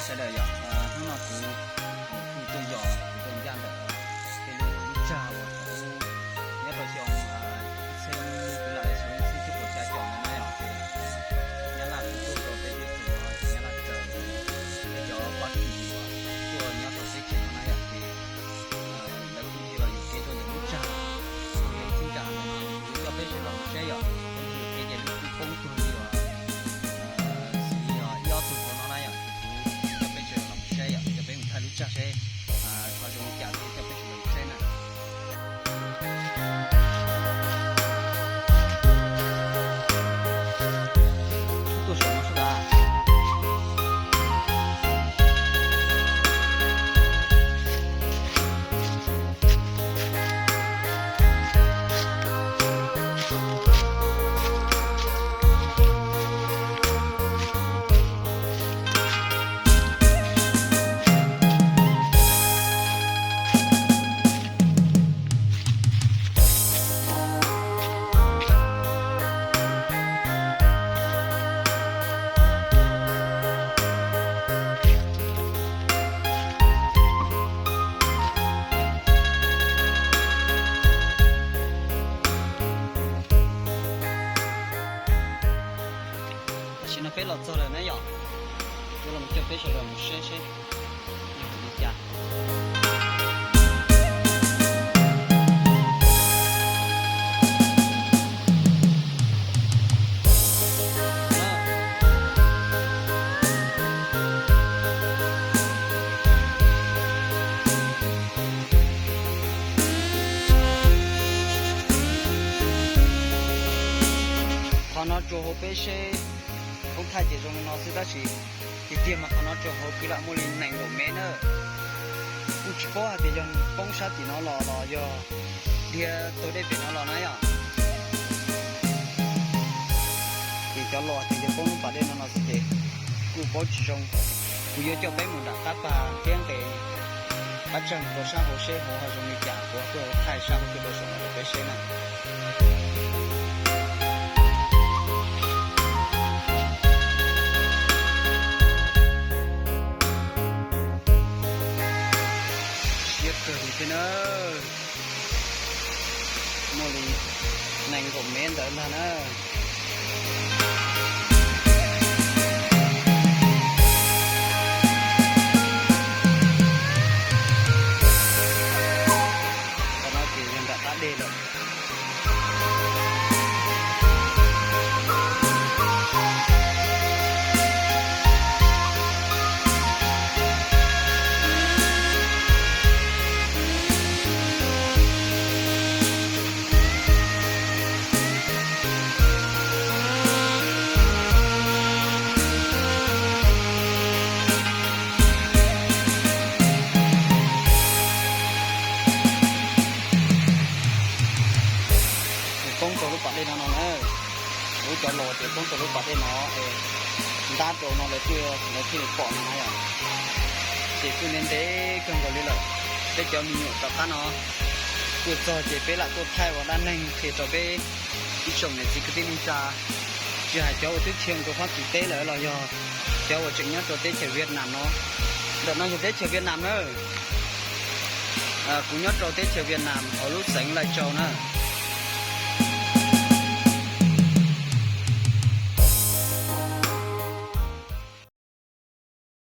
Sawv daws yom, hnub no kuv kuj tuaj yos kuv tuaj ncaj ntawm tej lub lub tsag uas thaum ub nyob rau xyoo txhiab, kuv lam xyoo ib txhiab cuaj puas xya caum no na yom, ces Nyab Laj kuj tuaj rau peb teb chaws no ces Nyab Laj raws peb cov Fab Kis uas tuaj nyob rau teb chaws no na yom, ces lawv kuj cia los yuam kev rau ntawm lub tsag, rau ntawm lub tsag ntawm no, kuv coj peb sawv daws los saib yom, rau ntawm kev ces lub kuj poob tuag li uas xws li ib ob tug hauv no na yom, ces kuv coj peb sawv daws los saib yom, coj peb mus thaij lub tsag seb ho zoo li cas thiab coj peb sawv daws los saib na. Tuaj saum no sawv daws. Tam sim no peb los txog lawm na yom, yuav los coj peb sawv daws mus saib seb li cas. Qhov no tsuas hauv peb seb, koob thaij ces zoo li no xwb tab sis tiag tiag mas qhov no tsuas hauv kwv lam muaj li nees nkaum mev na. Kuj tsis paub hais tias yog poob sab tim no los los yog dhia taug dej pem no los na yom. Ces cov los tias yog poob lub pas dej no no xwb ces kuj paub tsis zoo. Kuv yuav coj peb mus nram qab pas thiab nqes qab tsag mus rau sab hauv seb hauv ho zoo li cas, kuv tuaj thaij sab hauv tuaj rau saum no rau peb saib na. Siab kawg li thiab na. Muaj li nees nkaum mev ntawd ntag na. Qhov no ces yog nram qab dej lawm. Ces poob rau lub pas dej no no na. Lub cov los ces poob rau lub pas dej no es ntab rau no lawv thiaj, lawv thiaj li pom no na yom. Ces kuj ntev ntev kawg nkaus li lawm. Peb cov me nyuam rov qab no tuaj txog ces peb lam tuaj thaij ua dab neeg qhia rau peb ib tsoom niam txiv kwv tij neej tsa, tsis hais cov uas twb khiav mus rau Fab Kis teb lawm los yog cov uas tseem nyob rau teb chaws Vietnam no. Ntawm no yog teb chaws Vietnam na. Kuv nyob rau teb chaws Vietnam hauv lub xeev Lai Châu na.